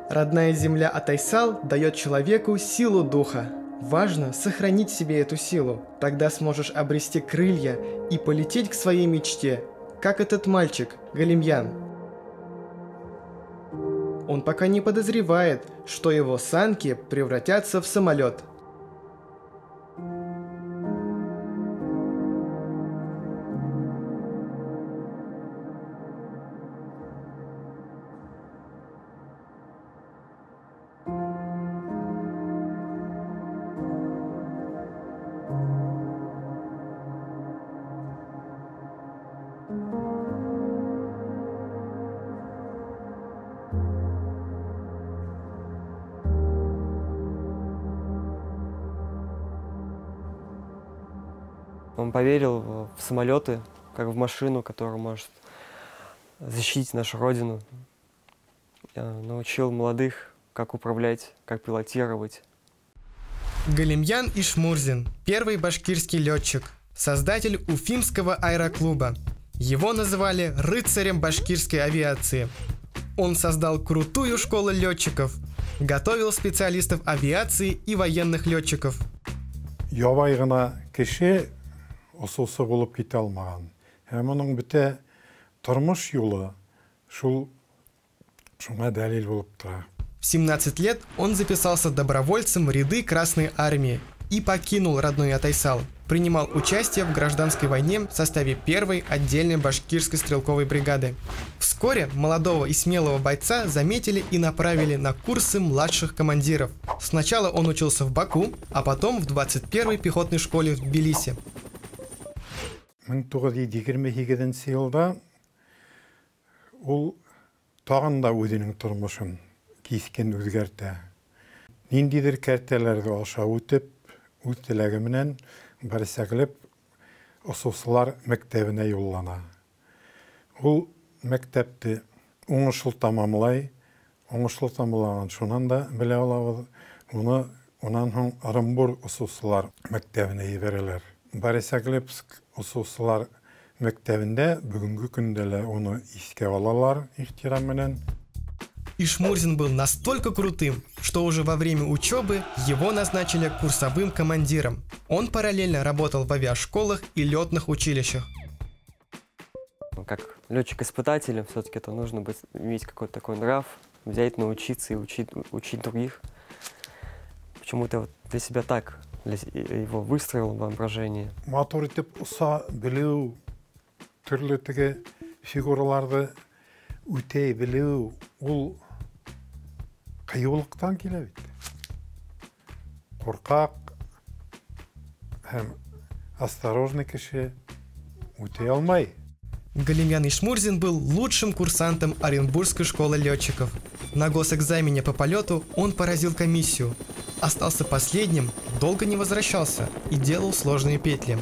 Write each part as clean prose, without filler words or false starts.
Родная земля Атайсал дает человеку силу духа. Важно сохранить себе эту силу. Тогда сможешь обрести крылья и полететь к своей мечте, как этот мальчик, Галимьян. Он пока не подозревает, что его санки превратятся в самолет. Он поверил в самолеты, как в машину, которая может защитить нашу родину. Научил молодых, как управлять, как пилотировать. Галимьян Ишмурзин – первый башкирский летчик, создатель Уфимского аэроклуба. Его называли рыцарем башкирской авиации. Он создал крутую школу летчиков, готовил специалистов авиации и военных летчиков. Ябай ғына кеше осоусы булып китә алмаған. Һәм уның бөтә тормош юлы шул шуңа дәлил булып тора. В 17 лет он записался добровольцем в ряды Красной Армии и покинул родной Атайсал. Принимал участие в гражданской войне в составе первой отдельной башкирской стрелковой бригады. Вскоре молодого и смелого бойца заметили и направили на курсы младших командиров. Сначала он учился в Баку, а потом в 21-й пехотной школе в Тбилиси. 1928 йылда ул тағын да үҙенең тормошон киҫкен үҙгәртә. Ниндәйҙер кәртәләрҙе аша үтеп, үҙ теләге менән Борисоглеб осоусылар мәктәбенә юллана. Ул мәктәпте уңышлы тамамлай, уңышлы тамамлаған шунан да белә алабыҙ, уны унан һуң Ырымбур осоусылар мәктәбенә ебәрәләр. Борисоглебск осоусылар мәктәбендә бөгөнгө көндә лә уны иҫкә алалар ихтирам менән. Ишмурзин был настолько крутым, что уже во время учебы его назначили курсовым командиром. Он параллельно работал в авиашколах и летных училищах. Как летчик-испытателем все-таки это нужно иметь какой-то такой нрав, взять, научиться и учить других. Почему-то вот для себя так его выстроил воображение. Матур итеп оса белеү, төрлө теге фигураларҙы үтәй белеү, ул ҡыйыулыҡтан килә бит. Ҡурҡаҡ һәм осторожный кеше үтәй алмай. Галимьян Ишмурзин был лучшим курсантом Оренбургской школы летчиков. На госэкзамене по полету он поразил комиссию. Остался последним, долго не возвращался и делал сложные петли.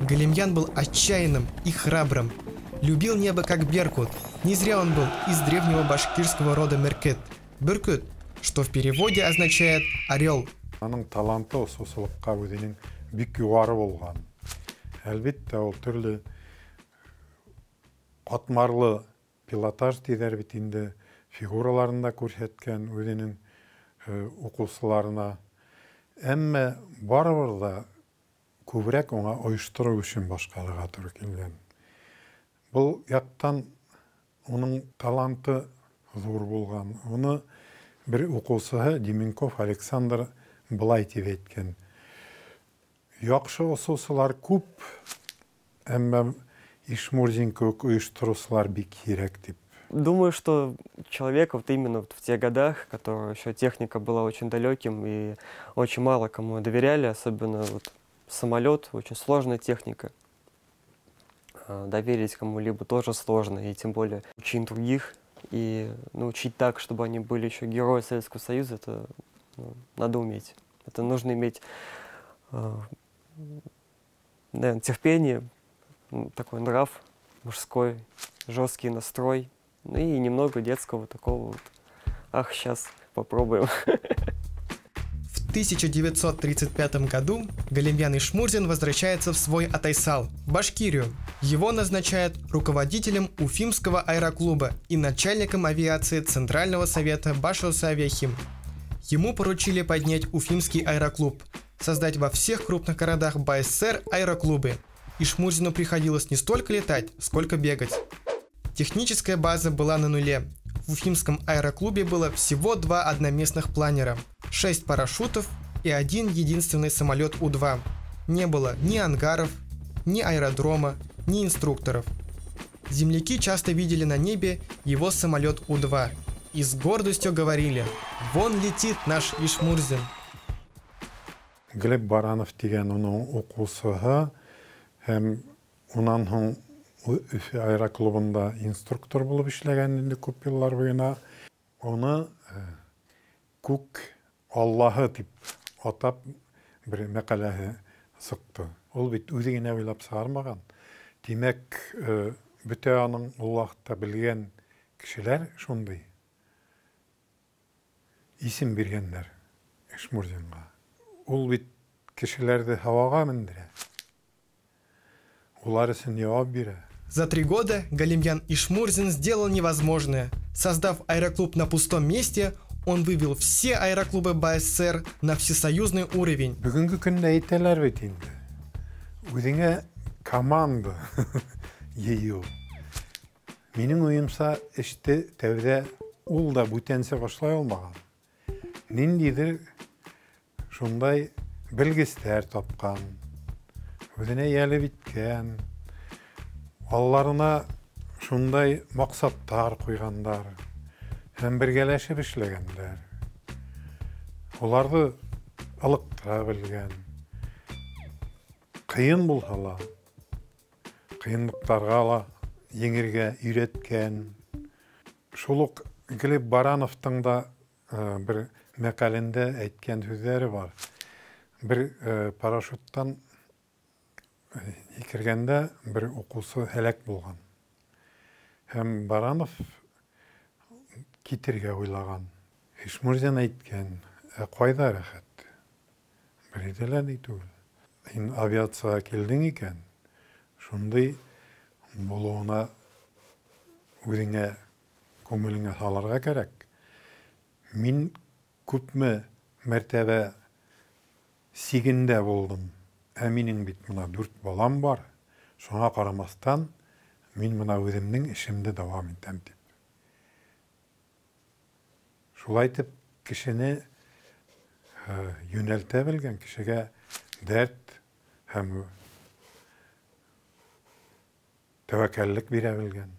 Галимьян был отчаянным и храбрым. Любил небо как беркут. Не зря он был из древнего башкирского рода Меркет. Беркут, что в переводе означает «орел». Аның таланты осоусылыҡҡа үҙенең бик юғары булған. Әлбиттә, ул төрлө ҡатмарлы пилотаж тиҙәр бит инде, фигураларын да күрһәткән үҙенең уҡыусыларына. Әммә барыбер ҙа күберәк уңа ойоштороу эшен башҡарырға тура килгән. Был яҡтан уның таланты ҙур булған. Уны бер уҡыусыһы Деменков Александр былай тип әйткән: Яҡшы осоусылар күп, әммә Ишмурзин кеүек ойоштороусылар бик һирәк тип. Думаю, что человек вот именно вот в тех годах, когда еще техника была очень далеким и очень мало кому доверяли, особенно вот самолет, очень сложная техника. Доверить кому-либо тоже сложно, и тем более учить других и научить так, чтобы они были еще герои Советского Союза, это надо уметь. Это нужно иметь, наверное, терпение, такой нрав мужской, жесткий настрой, ну и немного детского такого вот, ах, щас попробуем. В 1935 году Галимьян Ишмурзин возвращается в свой Атайсал, Башкирию. Его назначают руководителем Уфимского аэроклуба и начальником авиации Центрального совета Башосавиахим. Ему поручили поднять Уфимский аэроклуб, создать во всех крупных городах БССР аэроклубы. Ишмурзину приходилось не столько летать, сколько бегать. Техническая база была на нуле. В Уфимском аэроклубе было всего 2 одноместных планера, 6 парашютов и один единственный самолет У-2. Не было ни ангаров, ни аэродрома, ни инструкторов. Земляки часто видели на небе его самолет У-2 и с гордостью говорили: «Вон летит наш Ишмурзин». Глеб Баранов тигән уның уҡыусыһы һәм унан һуң Өфө аэроклубында инструктор булып эшләгән инде күп йыллар буена. Уны Күк Аллаһы тип атап бер мәҡәләһе сыҡты. Ул бит үҙе генә уйлап сығармаған. Тимәк, бөтә аның ул ваҡытта белгән кешеләр шундай исем биргәннәр Ишмурзинға. Ул бит кешеләрҙе һауаға мендерә. Улар өсөн яуап бирә. За 3 года Галимьян Ишмурзин сделал невозможное. Создав аэроклуб на пустом месте, он вывел все аэроклубы БССР на всесоюзный уровень. Бөгөнгө көндә әйтәләр бит инде. Үҙеңә команда йыйыу. Минең уйымса, эште тәүҙә ул да бүтәнсә башлай алмаған. Ниндәйҙер шундай белгестәр тапҡан, үҙенә йәлеп иткән, алларына шундай маҡсаттар ҡуйғандар һәм бергәләшеп эшләгәндәр. Уларҙы ылыҡтыра белгән. Ҡыйын булһа ла, ҡыйынлыҡтарға ла еңергә өйрәткән. Шул уҡ Глеб Барановтың да бер мәҡәлендә әйткән һүҙҙәре бар. Бер парашюттан һикергәндә бер уҡыусы һәләк булған. Һәм Баранов китергә уйлаған. Ишмурзин әйткән: "Ә ҡайҙа рәхәт? Бер ҙә лә ни түгел. Һин авиацияға килдең икән, шундай булыуына үҙеңә, күңелеңә һалырға кәрәк. Мин күпме мәртәбә сигендә булдым. Ә минең бит мына 4 балам бар. Шуңа ҡарамаҫтан, мин мына үҙемдең эшемде дауам итәм" тип. Шулай итеп кешене йүнәлтә белгән, кешегә дәрт һәм тәүәккәллек бирә белгән.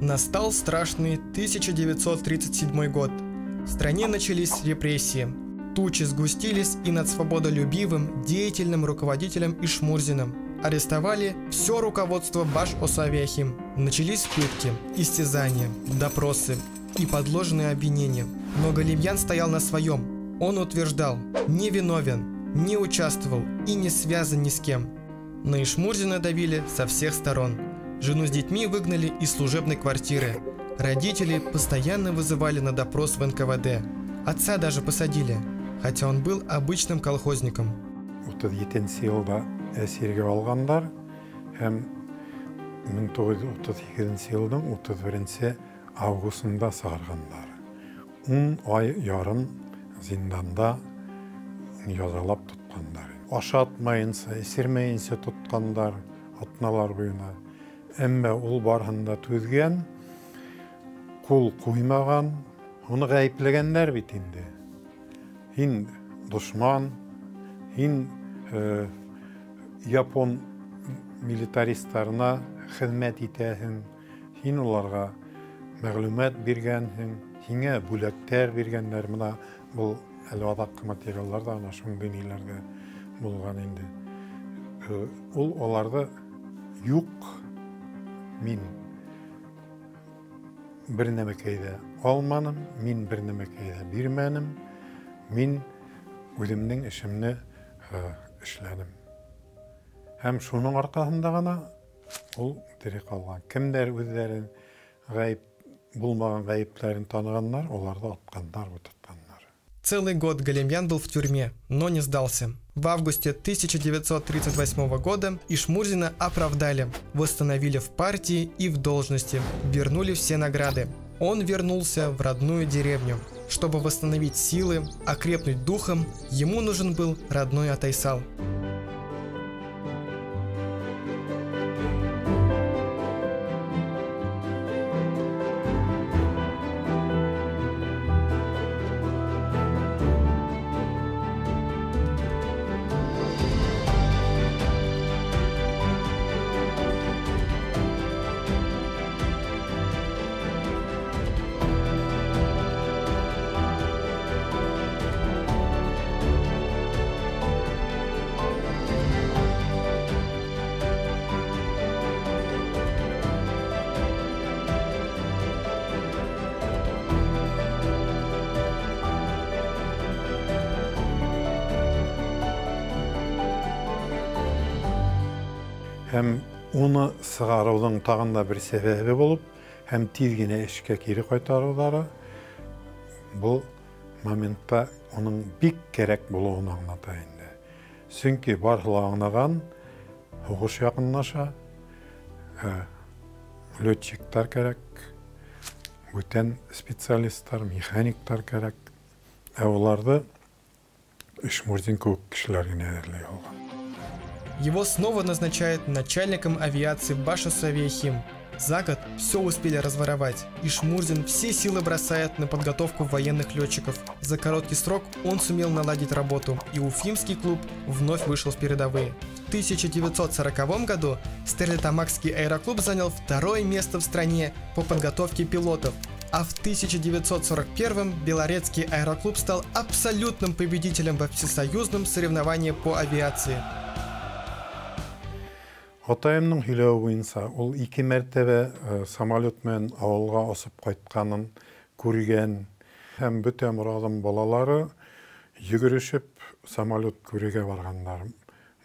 Настал страшный 1937 год. В стране начались репрессии. Тучи сгустились и над свободолюбивым, деятельным руководителем Ишмурзиным. Арестовали все руководство Башосавиахим. Начались пытки, истязания, допросы и подложные обвинения. Но Галимьян стоял на своем. Он утверждал: не виновен, не участвовал и не связан ни с кем. На Ишмурзина давили со всех сторон. Жену с детьми выгнали из служебной квартиры. Родители постоянно вызывали на допрос в НКВД. Отца даже посадили, хотя он был обычным колхозником. 37 йылда әсиргә алғандар һәм 1938 йылдың 31 августында сығарғандар. 10 ай ярым зинданда язалап тотҡандар. Ашатмайынса, эсермәйенсә тотҡандар атналар буйына. Әммә ул барыһын да түҙгән, ҡул ҡуймаған. Уны ғәйепләгәндәр бит инде. Һин дошман, һин япон милитаристарына хеҙмәт итәһең, һин уларға мәғлүмәт биргәнһең, һиңә бүләктәр биргәндәр. Мына был әле аҙаҡҡы материалдарҙа ана шундай ниләрҙә булған инде. Ул уларҙы юҡ, мин бер нәмәкәй ҙә алманым, мин бер нәмәкәй ҙә бирмәнем, мин үҙемдең эшемде эшләнем. Һәм шуның арҡаһында ғына ул тере ҡалған. Кемдәр үҙҙәрен ғәйеп булмаған ғәйептәрен танығандар, уларҙы атҡандар, утыртҡандар. Целый год Галимьян был в тюрьме, но не сдался. В августе 1938 года Ишмурзина оправдали, восстановили в партии и в должности, вернули все награды. Он вернулся в родную деревню. Чтобы восстановить силы, окрепнуть духом, ему нужен был родной Атайсал. Һәм уны сығарыуҙың тағын да бер сәбәбе булып, һәм тиҙ генә эшкә кире ҡайтарыуҙары был моментта уның бик кәрәк булыуын аңлата инде. Сөнки барыһы ла аңлаған, һуғыш яҡынлаша, летчиктар кәрәк, бүтән специалисттар, механиктар кәрәк. Ә уларҙы Ишмурзин кеүек кешеләр генә әҙерләй алған. Его снова назначают начальником авиации Башосавиахим. За год все успели разворовать, и Ишмурзин все силы бросает на подготовку военных летчиков. За короткий срок он сумел наладить работу, и Уфимский клуб вновь вышел в передовые. В 1940 году Стерлитамакский аэроклуб занял второе место в стране по подготовке пилотов, а в 1941 Белорецкий аэроклуб стал абсолютным победителем во всесоюзном соревновании по авиации. Атайымның һөйләүе буйынса, ул ике мәртәбә самолет менән ауылға осоп ҡайтҡанын күргән. Һәм бөтә Мораҙым балалары йүгерешеп самолет күрергә барғандар.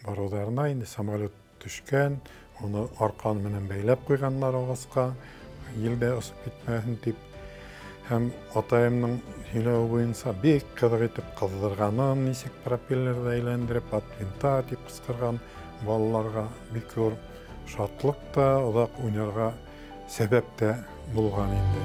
Барыуҙарына инде самолет төшкән, уны арҡан менән бәйләп ҡуйғандар ағасҡа, елдә осоп китмәһен тип. Һәм атайымның һөйләүе буйынса бик ҡыҙыҡ итеп ҡыҙҙырғанын, нисек пропеллерҙы әйләндереп, от винта тип ҡысҡырған балаларға бик ҙур шатлыҡ та, оҙаҡ уйнарға сәбәп тә булған инде.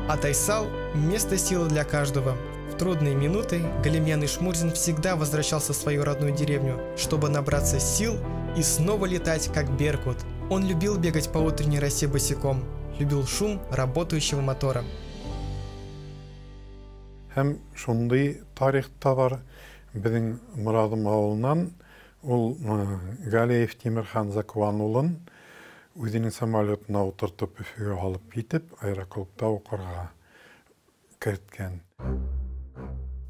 Атайсал – место силы для каждого. В трудные минуты Галимьян Ишмурзин всегда возвращался в свою родную деревню, чтобы набраться сил и снова летать, как беркут. Он любил бегать по утренней росе босиком, любил шум работающего мотора. Һәм шундай тарихта бар, беҙҙең Мораҙым ауылынан ул Галиев Тимерхан Закуан улын үҙенең самолетына ултыртып Өфөгә алып китеп, аэроклубта уҡырға керткән.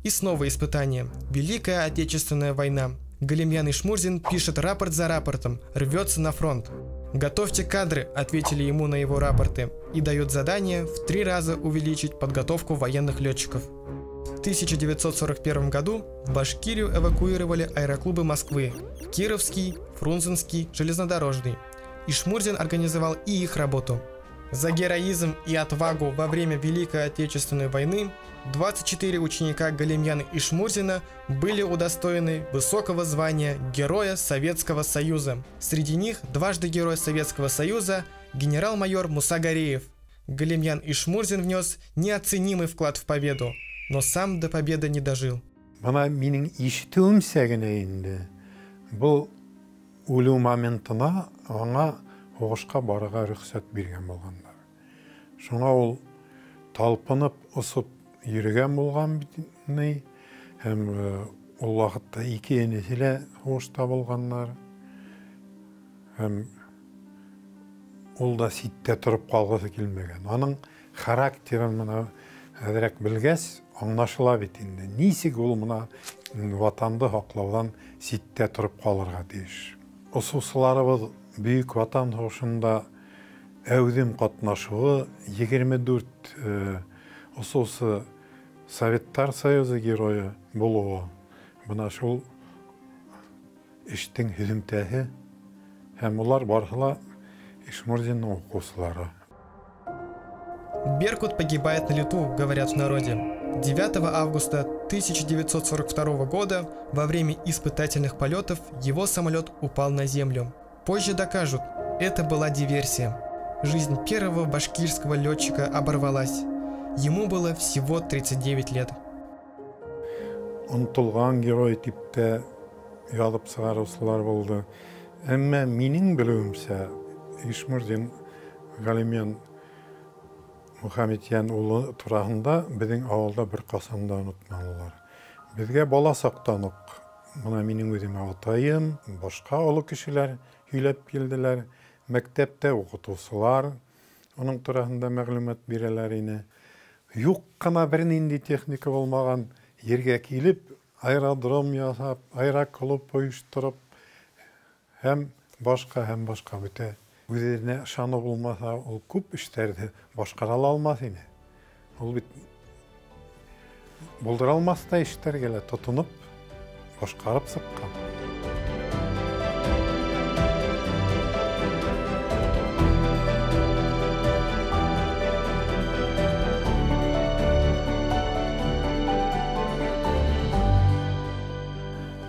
И снова испытание. Великая Отечественная война. Галимьян Ишмурзин пишет рапорт за рапортом, рвется на фронт. «Готовьте кадры», – ответили ему на его рапорты, и дают задание в 3 раза увеличить подготовку военных летчиков. В 1941 году в Башкирию эвакуировали аэроклубы Москвы – Кировский, Фрунзенский, Железнодорожный. Ишмурзин организовал и их работу. За героизм и отвагу во время Великой Отечественной войны 24 ученика Галимьяна Ишмурзина были удостоены высокого звания Героя Советского Союза. Среди них дважды Герой Советского Союза генерал-майор Муса Гареев. Галимьян Ишмурзин внес неоценимый вклад в победу, но сам до победы не дожил. Бына минең ишетеүемсә генә инде, был үлеү моментына аңа һуғышҡа барырға рөхсәт биргән булғандар. Шуңа ул талпынып, осоп йөрөгән булған бит ни, һәм ул ваҡытта ике энеһе лә һуғышта булғандар. Һәм ул да ситтә тороп ҡалғыһы килмәгән. Аның характерын бына әҙерәк белгәс, аңлашыла бит инде. Нисек ул бына ватанды һаҡлауҙан ситтә тороп ҡалырға тейеш. Осоусыларыбыҙ Бөйөк Ватан һуғышында әүҙем ҡатнашыуы 24 осоусы Советтар Союзы геройы булыуы. Бына шул эштең һөҙөмтәһе. Һәм улар барыһы ла Ишмурзинның укучылары. Беркут погибает на лету, говорят в народе. 9 августа 1942 года во время испытательных полетов его самолет упал на землю. Позже докажут, это была диверсия. Жизнь первого башкирского летчика оборвалась. Ему было всего 39 лет. Онотолган герой дип тә яҙып сығарыусылар булды. Әммә минең белеүемсә, Ишмурзин Галимйән Мөхәммәтйән улы тураһында беҙҙең ауылда бер ҡасан да онотманылар. Беҙгә бала саҡтан уҡ, бына минең үҙемә атайым, башҡа оло кешеләр һөйләп килделәр, мәктәптә уҡытыусылар уның тураһында мәғлүмәт бирәләр ине. Юҡ ҡына бер ниндәй техника булмаған ергә килеп, аэродром яһап, аэроклуб ойоштороп һәм башҡа бөтә. Үҙенә ышаныу булмаһа, ул күп эштәрҙе башҡара ла алмаҫ ине. Ул бит булдыра алмаҫтай эштәргә лә тотоноп, башҡарып сыҡҡан.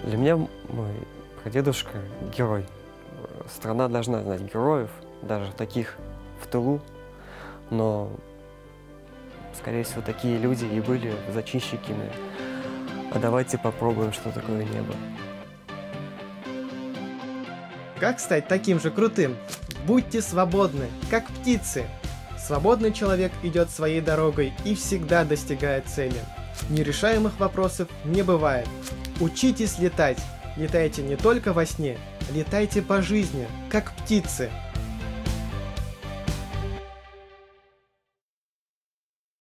Для меня мой прадедушка герой. Страна должна знать героев, даже таких в тылу, но, скорее всего, такие люди и были зачинщиками. А давайте попробуем, что такое небо. Как стать таким же крутым? Будьте свободны, как птицы. Свободный человек идет своей дорогой и всегда достигает цели. Нерешаемых вопросов не бывает. Учитесь летать. Летайте не только во сне, летайте по жизни, как птицы.